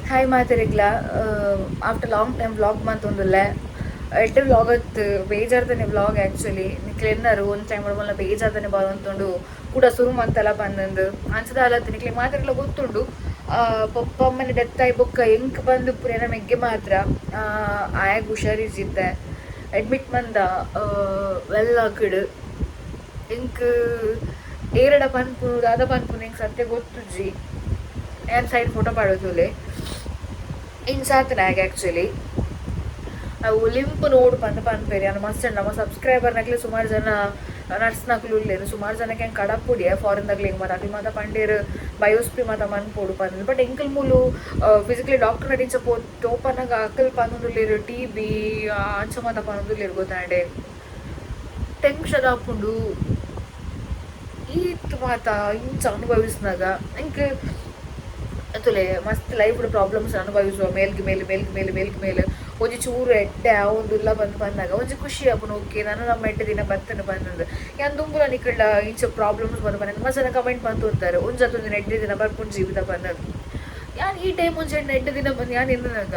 Hi ಮಾತೆರೆಗ್ಲ. After long time vlog ಮಂತೊಂದುಲ್ಲೆ. ಎಡ್ಡೆ ವ್ಲಾಗ್ ಅತ್ತು, ಬೇಜಾರ್ದನೆ ವ್ಲಾಗ್ ಆ್ಯಕ್ಚುಲಿ. ನಿಕ್ಲೆನ್ನರು ಒಂದು ಟೈಮ್ ಮೊಲ್ಲ ಬೇಜಾರ್ದನೆ ಬರೋಂತುಂಡು ಕೂಡ ಸುರು ಮಂತಲ ಬಂದಂದು ಅಂಚದಾಲತ್ತು. ನಿಕ್ಲೆ ಮಾತೆರೆಗ್ಲ ಗೊತ್ತುಂಡು, ಪೊಪ್ಪ ಅಮ್ಮನ ಡೆತ್ ಆಯಿ ಬೊಕ್ಕ ಎಂಕ್ ಬಂದು ಪುರೇನ ಮೆಗ್ಗೆ ಮಾತ್ರ. ಆಯಗ್ ಹುಷಾರಿಜ್ಜಿತ್ತೆ, ಅಡ್ಮಿಟ್ ಮಂದ ವೆಲ್ಲಾಕ್ಡ್. ಎಂಕ್ ಏರಡ ಪನ್ಪುನು, ದಾದ ಪನ್ಪುನು ಎಂಕ್ ಸತ್ಯ ಗೊತ್ತುಜ್ಜಿ. ಯಾನ್ ಸೈಡ್ ಫೋಟೋ ಪಾಡೋತುಲೆ. ಇಂಚಾತನ ಆ್ಯಕ್ಚುಲಿ ಅವು ಲಿಂಪ್ ನೋಡು ಪಂದ್ ಪನ್ಪೆರ್. ಯಾನ್ ಮಸ್ತ್ ನಮ್ಮ ಸಬ್ಸ್ಕ್ರೈಬರ್ ನಕ್ಲೆ ಸುಮಾರು ಜನ ನರ್ಸ್ನಕುಲು ಉಲ್ಲೆರ್. ಸುಮಾರು ಜನಕ್ಕೆ ಹೆಂಗೆ ಕಡಪುಡಿಯ ಫಾರಿನ್ ದಕ್ಲೆಗ್ ಮಾತ. ಅಕ್ಲು ಮಾತ ಪಂಡೇರ್ ಬಯೋಸ್ಪಿ ಮಾತ ಮನ್ಪೊಡು ಪಂದ್. ಬಟ್ ಎಂಕಲ್ ಮೂಲು ಫಿಸಿಕಲಿ ಡಾಕ್ಟರ್ ನಡಿಂಚ ಪೋ ತೋಪನಗ ಅಕಲ್ ಪನೊಂದುಲ್ಲೆರ್ ಟಿಬಿ ಅಂಚ ಮಾತ ಪನೊಂದುಲ್ಲೆರ್ ಗೊತ್ತಾಂಡೆ. ಟೆನ್ಷನ್ ಆಪುಂಡು ಈತ್ ಮಾತ ಇಂಚ ಅನುಭವಿಸಿನಾಗ. ಎಂಕ್ ತೂಲೆ, ಮಸ್ತ್ ಲೈಫ್ ಪ್ರಾಬ್ಲಮ್ಸ್ ಅನುಭವಿಸುವ, ಮೇಲ್ಗ್ ಮೇಲ್ ಮೇಲ್ಗ್ ಮೇಲ್ ಮೇಲ್ಗ್ ಮೇಲ್. ಒಂಜಿ ಚೂರು ಎಡ್ಡೆ ಆವೊಂದುಲ್ಲ ಬಂದು ಬಂದಾಗ ಒಂಜಿ ಖುಷಿ ಆಪುಂಡು, ಓಕೆ ನಾನು ನಮ್ಮ ಎಡ್ಡೆ ದಿನ ಬತ್ತನ ಬಂದದ್ದು. ಯಾನ್ ದುಂಬುಲ ನಿಕಲ್ಡ ಇಂಚ ಪ್ರಾಬ್ಲಮ್ಸ್ ಬಂದು ಬಂದ ಮಸ್ತ್ ಜನ ಕಮೆಂಟ್ ಬಂತು, ಒಂಜತ್ತೊಂದಿನ ಎಡ್ಡೆ ದಿನ ಬರ್ಪುಂಡು ಜೀವಿತ ಬಂದದ್ದು. ಯಾನ್ ಈ ಟೈಮ್ ಒಂಜಿ ಎಡ್ಡೆ ದಿನ ಬಂದು ಯಾನ್ ಎನ್ನುನಗ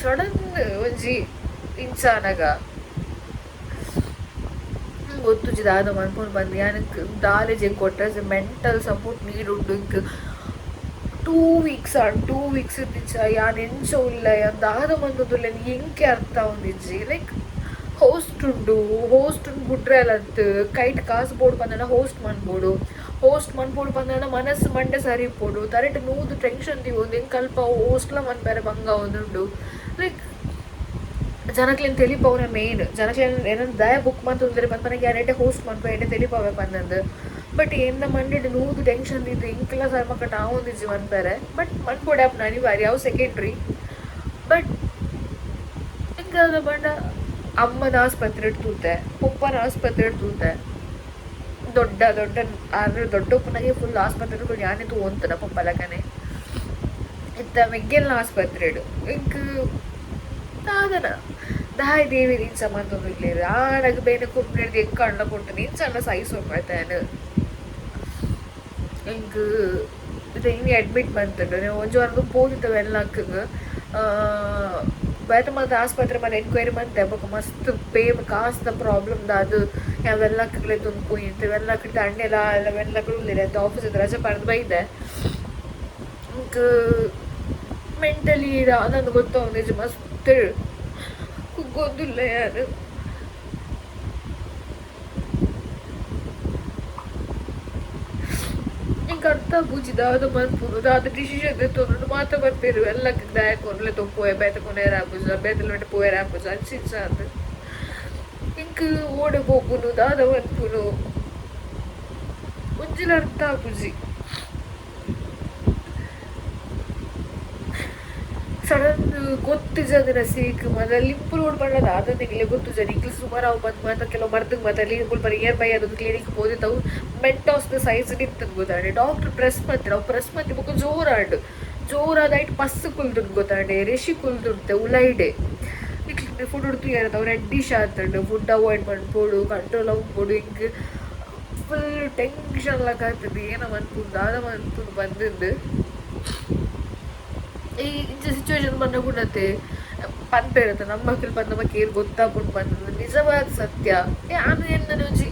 ಸಡನ್ ಒಂಜಿ ಇಂಚ ಆನಗ ಗೊತ್ತುಜಿ ದಾದ ಮನ್ಪುನು ಬಂದು. ಯಾನ್ ದಾಲೇಜ್ ಎಂಕ್ ಕೊಟ್ಟ mental support need ಉಂಡು. ಇಂಕ್ 2 ವೀಕ್ಸ್ ಆಂಡ್. 2 ವೀಕ್ಸ್ ನಿಜ ಯಾನ್ ಎಂಚ ಉಲ್ಲೆ, ಯಾನ್ ದಾದ ಮಂತೊಂದುಲ್ಲೆ ಎಂಕೆ ಅರ್ಥ ಆವೊಂದಿಜ್ಜಿ. ಲೈಕ್ ಹೋಸ್ಟ್ ಉಂಡು, ಹೋಸ್ಟ್ ಬುಡ್ರೆಲತ್ ಕೈಟ್ ಕಾಸು ಬೋಡು ಪಂಡ ಹೋಸ್ಟ್ ಮನ್ಪೊಡು. ಹೋಸ್ಟ್ ಮನ್ಪೊಡು ಪಂಡ ಮನಸ್ಸು ಮಂಡೆ ಸರಿ ಇಪ್ಪೊಡು. ತರೆಟ್ ನೂದು ಟೆನ್ಷನ್ ದೀವೊಂದು ಎಂಕ್ ಅಲ್ಪ ಹೋಸ್ಟ್ಲ ಮನ್ಪೆರೆ ಬಂಗ ಆವೊಂದುಂಡು. Like ಜನಕ್ಲೆನ್ ತೆಲಿಪವುನ main. ಜನಕ್ಲೆನ್ ಎನನ್ ದಾಯೆ ಬುಕ್ ಮಂತೊಂದುಲ್ಲೆರ್ ಪನ್ಪನಗ ಯಾನ್ ಎಡ್ಡೆ ಹೋಸ್ಟ್ ಮನ್ಪೆ, ಎಡ್ಡೆ ತೆಲಿಪಾವೆ ಪಂದಂದು. ಬಟ್ ಎನ್ನ ಮಂಡೆಡ್ ನೂದು ಟೆನ್ಷನ್ ದೀದ್ ಎಂಕ್ಲ ಸರ್ಮಕಟ್ ಆವೊಂದಿಜ್ಜಿ ಮನ್ಪೆರೆ. ಬಟ್ ಮನ್ಪೊಡೆ ಆಪುನ ಅನಿವಾರ್ಯ, ಅವು ಸೆಕೆಂಡ್ರಿ. ಬಟ್ ಎಂಕ್ ದಾದ ಪಂಡ, ಅಮ್ಮನ ಆಸ್ಪತ್ರೆಡ್ ತೂತೆ, ಪೊಪ್ಪನ ಆಸ್ಪತ್ರೆಡ್ ತೂತೆ. ದೊಡ್ಡ ದೊಡ್ಡ ಆದ್ರೆ ದೊಡ್ಡ ಉಪ್ಪುನಾಗೆ ಫುಲ್ ಆಸ್ಪತ್ರೆ ಯಾನೆ ತೂವೊಂತನ ಪೊಪ್ಪಲಕನೆ. ಇತ್ತ ಮೆಗ್ಗೆಲ್ನ ಆಸ್ಪತ್ರೆಡ್. ಎಂಕ್ ದಾದನ ದಾಯೆ ದೇವೆರ್ ಇಂಚ ಮಂತೊಂದುಲ್ಲೆರ್? ಆಣಗ್ ಬೇನೆ ಕೊರ್ಪುನೆಡ್ದ್ ಎಂಕ್ ಅಣ್ಣ ಕೊರ್ತುಂಡು. ಇಂಚ ಅಣ್ಣ ಸಹಿಸೊಡು ಎಂಕ್ ಇತ್ತೆ ಇನಿ ಅಡ್ಮಿಟ್ ಮಂತುಂಡು. ಒಂಜಿ ವಾರ ಪೋದಿತ್ತ ವೆನ್ಲಾಕ್ಗ್. ಬೇತೆ ಮಾತ ಆಸ್ಪತ್ರೆ ಮಾತ ಎನ್ಕ್ವೈರಿ ಮಂತೆ. ಬೊಕ ಮಸ್ತ್ ಪೇ ಕಾಸ್ದ ಪ್ರಾಬ್ಲಮ್ ದಾದ್ ಯಾನ್ ವೆನ್ಲಾಕ್ಗ್ ಲೆತ್ತೊಂದು ಪೋಯಿತ್ತೆ. ವೆನ್ಲಾಕ್ ಅಣ್ಣೆಲ ಎಲ್ಲ ವೆನ್ಲಾಕ್ ಉಲ್ಲೆರ್. ಆಫೀಸ್ ರಜೆ ಪಾಡ್ದ್ ಬೈದೆ. ಎಂಕ್ ಮೆಂಟಲಿ ದಾದಂದ್ ಗೊತ್ತಾವೊಂದಿಜ್ಜಿ. ಮಸ್ತ್ ಕುಗ್ಗೊಂದುಲ್ಲೆ ಯಾನ್. ಎಂಕ್ ಅರ್ಥ ಆಪುಜಿ ದಾದ ಮನ್ಪುನು, ದಾದ ಡಿಸಿಷನ್ ದೆತ್ತೊನುಂಡು. ಮಾತ ಪನ್ಪೆರ್ ವೆನ್ಲಾಕ್ ದಾಯೆ ಕೊರ್ಲೆ ಪೋಯೆ, ಬೇತೆ ಕೊನೆಯೆರೆ ಆಪುಜ, ಬೇತೆ ಪೋಯೆರೆ ಆಪುಜ, ಅಂಚ ಇಂಚ ಅಂದ್. ಎಂಕ್ ಓಡೆ ಪೋಪುನು, ದಾದ ಮನ್ಪುನು ಒಂಜಿಲ ಅರ್ಥ ಆಪುಜಿ. ಸಡನ್ ಗೊತ್ತಿಜಂದಿನ ಸೀಕ್ ಮಾತ ಲಿಂಪು ರೋಡ್ ಪಂಡ ದಾದ ನಿಕ್ಲೆ ಗೊತ್ತುಜ. ನಿಕ್ಲ್ ಸುಮಾರು ಅವು ಬಂದ್ ಮಾತ ಕೆಲವು ಮರ್ದ್ಗ್ ಮಾತ ಮುಲ್ಪ ನಿಯರ್ ಬೈ ಅದು ಕ್ಲಿನಿಕ್ ಪೋದಿತ್ತವು. ಮೆಂಟಾಸ್ ದ ಸೈಜ್ ಇತ್ತಂದ್ ಗೊತ್ತಾಂಡೆ. ಡಾಕ್ಟರ್ ಪ್ರೆಸ್ ಮಂತೆರ್. ಅವು ಪ್ರೆಸ್ ಮಂತಿ ಬೊಕ ಜೋರಾಂಡ್. ಜೋರಾದ್ ಐಟ್ ಪಸ್ ಕುಲ್ದುಂಡು ಗೊತ್ತಾಂಡೆ, ರೆಶಿ ಕುಲ್ದುಂತೆ ಉಲೈಡೆ. ನಿಕ್ಲ್ ಫುಡ್ ತೂಯರ, ಅವು ರೆಡ್ಡಿಶ್ ಆತುಂಡು. ಫುಡ್ ಅವಾಯ್ಡ್ ಮನ್ಪೊಡು, ಕಂಟ್ರೋಲ್ ಆಪೊಡು. ಎಂಕ್ ಫುಲ್ ಟೆನ್ಷನ್ ಲಕ ಆತುಂಡು. ಏನ ಮನ್ಪುನು, ದಾದ ಮನ್ಪುನು ಬಂದಿಂದು. ಈ ಇಂಚ ಸಿಚುವೇಶನ್ ಬಂದ ಕೂಡತೆ ಪನ್ಪೆರತ್ತ, ನಮ್ಮ ಮಕ್ಕಳು ಬಂದ ನಮಕ್ ಏರ್ ಗೊತ್ತಾಪುಂಡು ಪಂದ್. ನಿಜವಾದ ಸತ್ಯ. ಯಾನ್ ಎನ್ನನ ಒಂಜಿ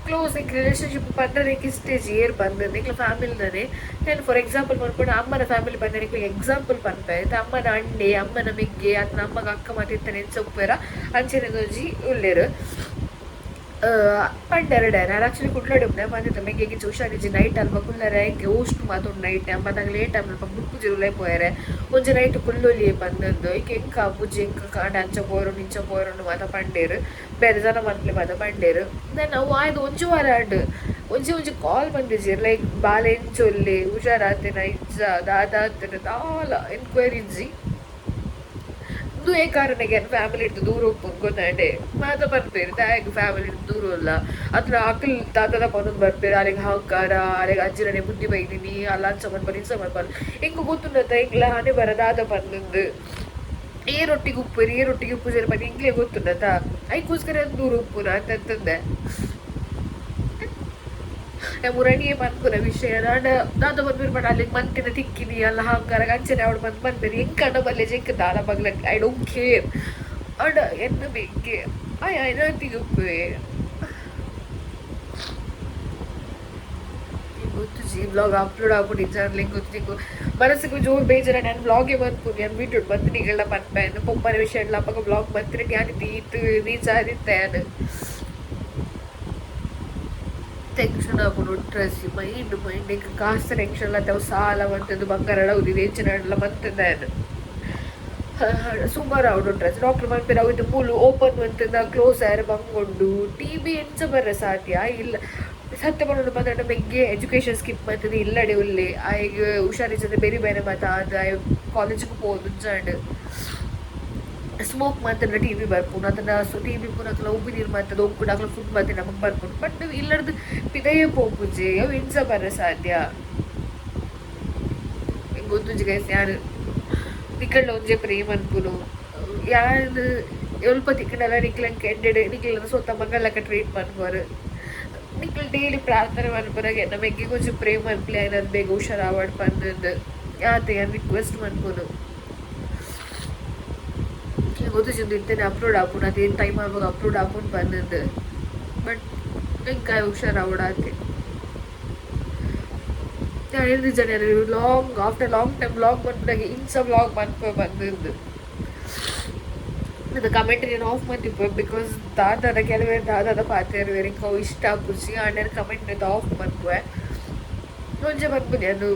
ಕ್ಲೋಸ್ ಎಂಕ್ ರಿಲೇಶನ್ಶಿಪ್ ಪಂಡ ಎಂಕ್ ಇಷ್ಟ ಏರ್ ಪಂದ್ ಎಂಕ್ಲ ಫ್ಯಾಮಿಲಿದನೆ. ಯಾನ್ ಫಾರ್ ಎಕ್ಸಾಂಪಲ್ ಪನ್ಪುಂಡ ಅಮ್ಮನ ಫ್ಯಾಮಿಲಿ ಪಂಡ ನಿಕ್ಲೆಗ್ ಎಕ್ಸಾಂಪಲ್ ಪನ್ಪೆ. ಇತ್ತೆ ಅಮ್ಮನ ಅಣ್ಣೆ, ಅಮ್ಮನ ಮೆಗ್ಗೆ ಅತ್ನ ಅಮ್ಮಗ ಅಕ್ಕ ಮಾತ ಇತ್ತನೆ ಎಂಚ ಉಪ್ಪುವೆರ ಅಂಚನೆ ಒಂಜಿ ಉಲ್ಲೆರ್. ಪಂಡೆರ್ ನಾನು ಆಕ್ಚುಲಿ ಕುಡ್ಲಡ್ ಉಪ್ಪುನೆ. ಪಂದಿತ್ತೆ ಮೆಗ್ಗೆಗ್ ಇಂಚ ಹುಷಾರಿಜ್ಜಿ, ನೈಟ್ ಅಲ್ಪ ಕುಲ್ಲರೆ ಎಂಕ್ ಹೋಸ್ಟ್ ಮಾತ ನೈಟ್ ಅಮ್ಮ ಲೇಟ್ ಅಲ್ಪ ಬುಡ್ಪುಜೆರ್ ಉಲಯಿ ಪೋಯೆರೆ, ಒಂಜಿ ನೈಟ್ ಕುಲ್ಲೊಲಿ ಪಂದಂದು. ಐಕ್ ಎಂಕ್ ಆಪುಜಿ, ಎಂಕ್ ಕಾಂಡೆ ಅಂಚ ಪೋರುಂಡು ಇಂಚ ಪೋರುಂಡು ಮಾತ ಪಂಡೆರ್. ಬೇರೆ ಜನ ಮನ್ಪುಲೆ ಮಾತ ಪಂಡೆರ್. ದೆನ್ ಅವು ಆಯ್ದು ಒಂಜಿ ವಾರ ಆಂಡ್. ಒಂಜಿ ಒಂಜಿ ಕಾಲ್ ಬಂದಿಜ್ಜಿ. ಲೈಕ್ ಬಾಲೆ ಎಂಚ ಉಲ್ಲೆ, ಹುಷಾರಾತೆನ ಇಜ್ಜ, ದಾದ ಆತುಂಡು ದಾಲ ಎನ್ಕ್ವೈರಿ ಇಜ್ಜಿ. ಉಂದುವೇ ಕಾರಣಕ್ಕೆ ಯಾನ್ ಫ್ಯಾಮಿಲಿ ಇಡ್ದು ದೂರ ಉಪ್ಪುನು ಗೊತ್ತಾಂಡೆ. ಮಾತ ಪನ್ಪೆರ್ ದಾಯೆಗ್ ಫ್ಯಾಮಿಲಿ ಇಡ್ದು ದೂರ ಉಲ್ಲ ಅತ್ನ ಅಕುಲ್ ದಾದನ ಪನೊಂದು ಬರ್ಪೆರ್, ಅರೆಗ್ ಅಹಂಕಾರ, ಅರೆಗ್ ಅಜ್ಜಿರನೆ ಬುದ್ಧಿ ಬೈದಿನಿ, ಅಲ್ಲ ಅಂಚ ಮನ್ಪಲ್ ಇಂಚ ಮನ್ಪಲ್. ಎಂಕ್ ಗೊತ್ತುಂಡತ್ತ ಎಂಕ್ಲ ಹಣೆ ಬರ ದಾದ ಪಂದಂದು. ಏರೊಟ್ಟಿಗೆ ಉಪ್ಪುವೆರ್ ಏರೊಟ್ಟಿಗೆ ಉಪ್ಪುಜೆರ್ ಪಂದ್ ಎಂಕ್ಲೆ ಗೊತ್ತುಂಡತ್ತ. ಐಕೋಸ್ಕರ ಯಾನ್ ದೂರ ಉಪ್ಪುನ ಅಂತಂತಂದೆ. ಮುರಣಿಯೇ ಪನ್ಪುನ ವಿಷಯ ಆಂಡ ದಾದ ಪನ್ಪೆರ್ ಪಂಡ ಅಲ್ಲಿಗೆ ಮಂತಿನ ತಿಕ್ಕಿನಿ ಅಲ್ಲ ಹಂಗಾರ ಅಂಚನೆ ಅವಳು ಬಂದು ಪನ್ಪೆರ್ ಎಂಕ್ ಅಂಡ ಬಲ್ಲೆ ಎಂಕ್ ದಾಲ ಬಗ್ಲ I don't care ಆಂಡ ಎನ್ನ ಬೇಕೆ ಆಯ್ ಐನಾತಿಗುಪ್ಪೆ ಗೊತ್ತುಜಿ ವ್ಲಾಗ್ ಅಪ್ಲೋಡ್ ಆಪುಂಡು ಇಜ್ಜಾಂಡ್ಲ ಎಂಕ್ ಗೊತ್ತಿಗೂ ಮನಸ್ಸಿಗೆ ಜೋರು ಬೇಜಾರ ನಾನು ವ್ಲಾಗೇ ಮನ್ಪುನಿ ನಾನು ವೀಡಿಯೋ ಬಂದು ನಿಗಳ ಪನ್ಪೆ ಪೊಪ್ಪನ ವಿಷಯ ಎಲ್ಲ ಅಪ್ಪಗ ವ್ಲಾಗ್ ಬಂತಿನ ಯಾನ್ ಈತ್ ರೀಚ್ ಆದಿತ್ತೆ ಯಾನ್ ಟೆನ್ಷನ್ ಆಪುಂಡು ಒಟ್ರಾಸಿ ಮೈಂಡ್ ಮೈಂಡ್ ಎಂಕ್ ಕಾಸ್ತ ಟೆನ್ಷನ್ ಅವು ಸಾಲ ಮಂತದ್ದು ಬಂಗಾರ ಉದಿದೆ ಎಂಚಿನ ಮಂತದ ಸುಮಾರು ಆವಡ್ ಒಟ್ರಾಸಿ ಡಾಕ್ಟರ್ ಮನ್ಪೆರ್ ಅವು ಇತ್ತೆ ಮೂಲು ಓಪನ್ ಮಂತದ ಕ್ಲೋಸ್ ಆಯರೆ ಬಂಗೊಂಡು ಟಿ ಬಿ ಎಂಚ ಬರ್ರೆ ಸಾಧ್ಯ ಇಲ್ಲ ಸತ್ಯ ಪನೊಡು ಪಂಡ ಮೆಗ್ಗೆ ಎಜುಕೇಷನ್ ಸ್ಕಿಪ್ ಮಂತುದು ಇಲ್ಲಡೆ ಉಲ್ಲೆ ಆಯೆಗ್ ಹುಷಾರಿಜ್ಜಂದೆ ಬೇರೆ ಬೇರೆ ಮಾತ ಆದ್ ಆಯೆ ಕಾಲೇಜ್ಗ್ ಪೋವೊಂದುಜ್ಜಾಂಡ್ ಸ್ಮೋಕ್ ಮಂತುಂಡ ಟಿ ಬಿ ಬರ್ಪುಂಡು ಅತ್ತಂಡ ಟಿ ಬಿ ಪೂರ ಉಪ್ಪು ನೀರು ಮಂತುದು ಒಕ್ಕುಂಡು ಅಕ್ಲ ಫುಡ್ ಮಂತಿ ನಮಕ್ ಬರ್ಪುಂಡು ಬಟ್ ಇಲ್ಲಡ್ದು ಪಿದಯೇ ಪೋಪುಜಿ ಅವು ಎಂಚ ಬರ್ರೆ ಸಾಧ್ಯ ಎಂಕ್ ಗೊತ್ತುಜ್ಜಿ ಗೈಸ್ ಯಾನ್ ನಿಕಲ್ನ ಒಂಜೆ ಪ್ರೇಮ ಅನ್ಪುನು ಯಾನ್ ಒಲ್ಪ ತಿಕ್ಕುಂಡಲ ನಿಕ್ಲೆನ್ ಕೆಂಡೆಡ್ ನಿಕ್ಲೆನ ಸೊತ್ತ ಮಂಗಲಕ ಟ್ರೀಟ್ ಮನ್ಪುವರ್ ನಿಕ್ಲ್ ಡೈಲಿ ಪ್ರಾರ್ಥನೆ ಮನ್ಪುನಗ ಎನ್ನ ಮೆಗ್ಗಿ ಒಂಜಿ ಪ್ರೇಮ ಮನ್ಪುಲೆ ಆಯ್ನದ್ ಬೇಗ ಹುಷಾರಾವಡ್ ಪಂದ್ ಆತೆ ಯಾನ್ ರಿಕ್ವೆಸ್ಟ್ ಮನ್ಪುನು ಗೊತ್ತುಜ್ಜಿ ಉಂದು ಇತ್ತೆನೆ ಅಪ್ಲೋಡ್ ಆಪುಂಡು ಅತ್ ಏನ್ ಟೈಮ್ ಆಪುಗ ಅಪ್ಲೋಡ್ ಆಪುಂಡು ಪಂದ್ ಬಟ್ ಎಂಕ್ ಆಯೆ ಹುಷಾರಾವಡ್ ಆತೆ ನಿಜ long after long time vlog ಮನ್ಪುನಗ ಇಂಚ ವ್ಲಾಗ್ ಮನ್ಪುವೆ ಪಂದ್ ಕಮೆಂಟ್ ನಾನು ಆಫ್ ಮಂತಿಪ್ಪೆ because ದಾದಾದ ಕೆಲವೇರು ದಾದಾದ ಪಾತೆರುವೆರ್ ಎಂಕ್ ಅವು ಇಷ್ಟ ಆಪುಜಿ ಆಂಡ ಯಾನ್ ಕಮೆಂಟ್ ಆಫ್ ಮನ್ಪುವೆ ಒಂಜೆ ಮನ್ಪುನಿ ಅದು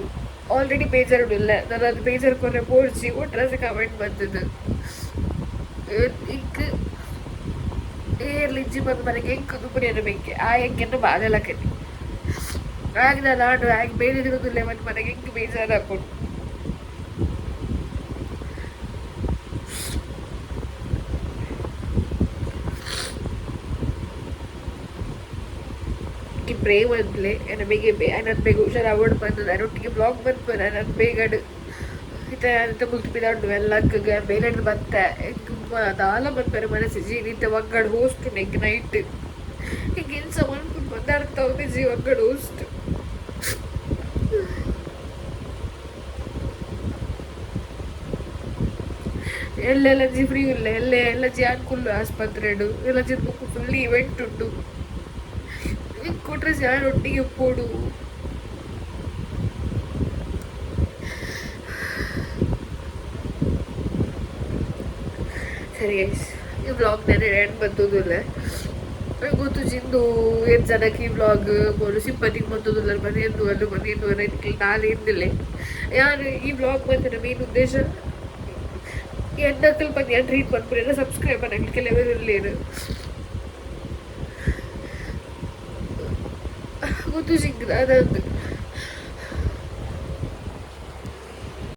ಆಲ್ರೆಡಿ ಬೇಜಾರುಡು ಇಲ್ಲ ನಾನು ಅದು ಬೇಜಾರು ಕೊರ್ರೆ ಬೋಡ್ಚಿ ಒಟ್ರಾಸಿ ಕಮೆಂಟ್ ಬಂತದ್ದು ಎಂಕ್ ಏರ್ಲ ಇಜ್ಜಿ ಬಂದು ಮನೆಗೆ ಎಂಕ್ ದುಪ್ಪುನಿ ಬೆಂಕಿ ಆ ಎಂಕೆನ್ನ ಬಾಧೆ ಲಕ್ಕನಿ ಆಗ ನಾನು ಆಂಡ ಆಗ ಬೇರೆ ತಿರುಗುದಿಲ್ಲ ಮತ್ತು ಮನೆಗೆ ಎಂಕ್ ಬೇಜಾರು ಆಪುಂಡು ಪ್ರೇ ಮನ್ಪುಲೆ ಎನ್ನ ಬೇಗ ಆಯ್ನತ್ ಬೇಗ ಹುಷಾರಾವಡ್ ಪಂದ್ ಅರೊಟ್ಟಿಗೆ ವ್ಲಾಗ್ ಮನ್ಪುವೆ ಆಯ್ನತ್ ಬೇಗಡ್ ಇತ್ತೆ ಇತ್ತೆ ಮುಲ್ತು ಪಿದಾಡ್ಂಡು ಮೆಲ್ಲಕ್ ಬೇಲೆಡ್ದ್ ಬತ್ತೆ ಎಂಕ್ ದಾಲ ಮನ್ಪೆರೆ ಮನಸ್ಸಿಜ್ಜಿ ಇತ್ತೆ ಒಗ್ಗಡ್ ಹೋಸ್ಟ್ ಉಂಡು ಎಂಕ್ ನೈಟ್ ಎಂಕ್ ಎಂಚ ಮನ್ಪುಂಡು ಪಂದ್ ಅರ್ಥ ಆವೊಂದಿಜ್ಜಿ ಒಗ್ಗಡ್ ಹೋಸ್ಟ್ ಎಲ್ಲೆಲ್ಲಜಿ ಫ್ರೀ ಉಲ್ಲೆ ಎಲ್ಲೆ ಎಲ್ಲಜಿ ಯಾನ್ ಕುಲ್ಲು ಆಸ್ಪತ್ರೆಡ್ ಎಲ್ಲಜಿ ಬೊಕ್ಕ ಫುಲ್ ಇವೆಂಟ್ ಉಂಡು ಕೊಟ್ರೆ ಯಾನ್ ಒಟ್ಟಿಗೆ ಉಪ್ಪೊಡು ಸರಿ ಗೈಸ್ ಈ ವ್ಲಾಗ್ ನಾನು ಎಂಡ್ ಬಂತುದುಲ್ಲೆ ಗೊತ್ತುಜ್ಜಿ ಇಂದು ಏತ್ ಜನಕ್ ಈ ವ್ಲಾಗ್ ಬೋಡು ಸಿಂಪತಿಗ್ ಮಂತೊಂದುಲ್ಲೆರ್ ಪಂದ್ ಎಂದು ಅಲ್ಲು ಪಂದ್ ಎಂದು ನಿಕ್ಲ್ ದಾಲ ಎಂದಿಲ್ಲೆ ಯಾನ್ ಈ ವ್ಲಾಗ್ ಮಂತಿನ ಮೇನ್ ಉದ್ದೇಶ ಎನ್ನಕುಲು ಪಂದ್ ಯಾನ್ ಟ್ರೀಟ್ ಮನ್ಪುನೆನ ಸಬ್ಸ್ಕ್ರೈಬರ್ ಅಕ್ಲ್ ಕೆಲವೆರ್ ಉಲ್ಲೆರ್ ಗೊತ್ತುಜ್ಜಿ ಎಂಕ್ ದಾದ ಅಂದ್.